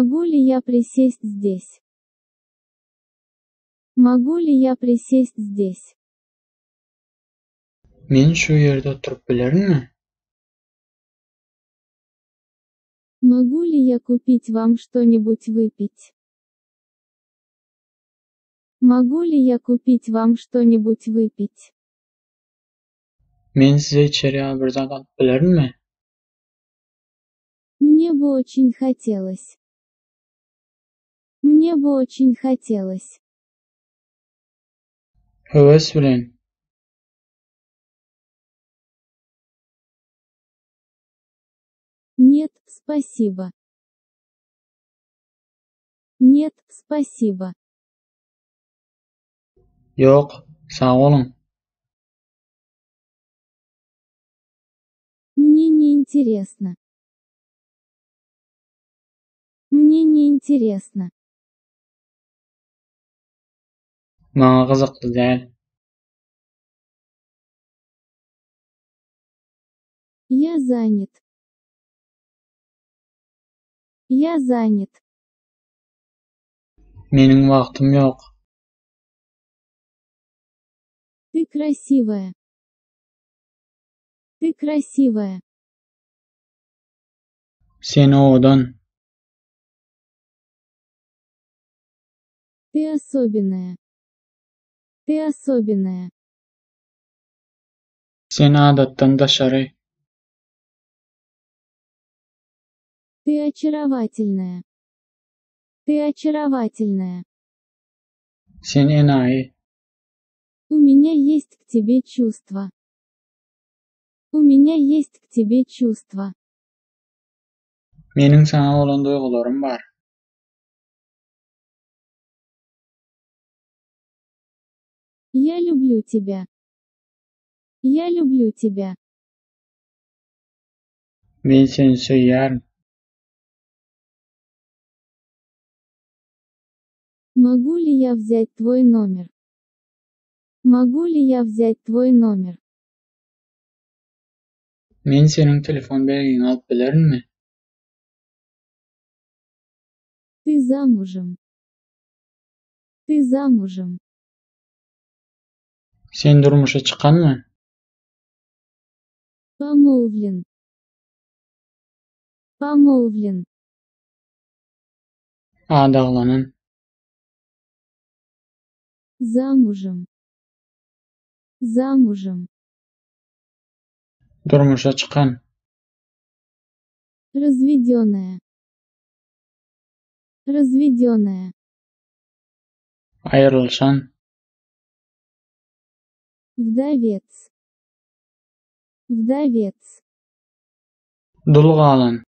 Могу ли я присесть здесь? Могу ли я присесть здесь? Men şu ýerde oturyp bilerinmi? Могу ли я купить вам что-нибудь выпить? Могу ли я купить вам что-нибудь выпить? Men size içer ýaly bir zat alyp bilerinmi? Мне бы очень хотелось. Мне бы очень хотелось. Höwes bilen. Нет, спасибо. Нет, спасибо. Ýok, sag boluň. Мне не интересно. Мне не интересно. Maňa gyzykly däl. Я занят. Я занят. Meniň wagtym ýok. Ты красивая. Ты красивая. Sen owadan. Ты особенная. Ты особенная. Sen adatdan daşary. Ты очаровательная. Ты очаровательная. Sen enaýy. У меня есть к тебе чувства. У меня есть к тебе чувства. Meniň saňa bolan duýgularym bar. Я люблю тебя. Я люблю тебя. Men seni söýýärin. Могу ли я взять твой номер? Могу ли я взять твой номер? Men seniň telefon belgiňi alyp bilerinmi? Ты замужем. Ты замужем. Sen durmuşa çykanmy? Помолвлен. Помолвлен. Adaglanan. Замужем. Замужем. Durmuşa çykan. Разведенная. Разведенная. Aýrylyşan. Вдовец. Вдовец. Dul galan.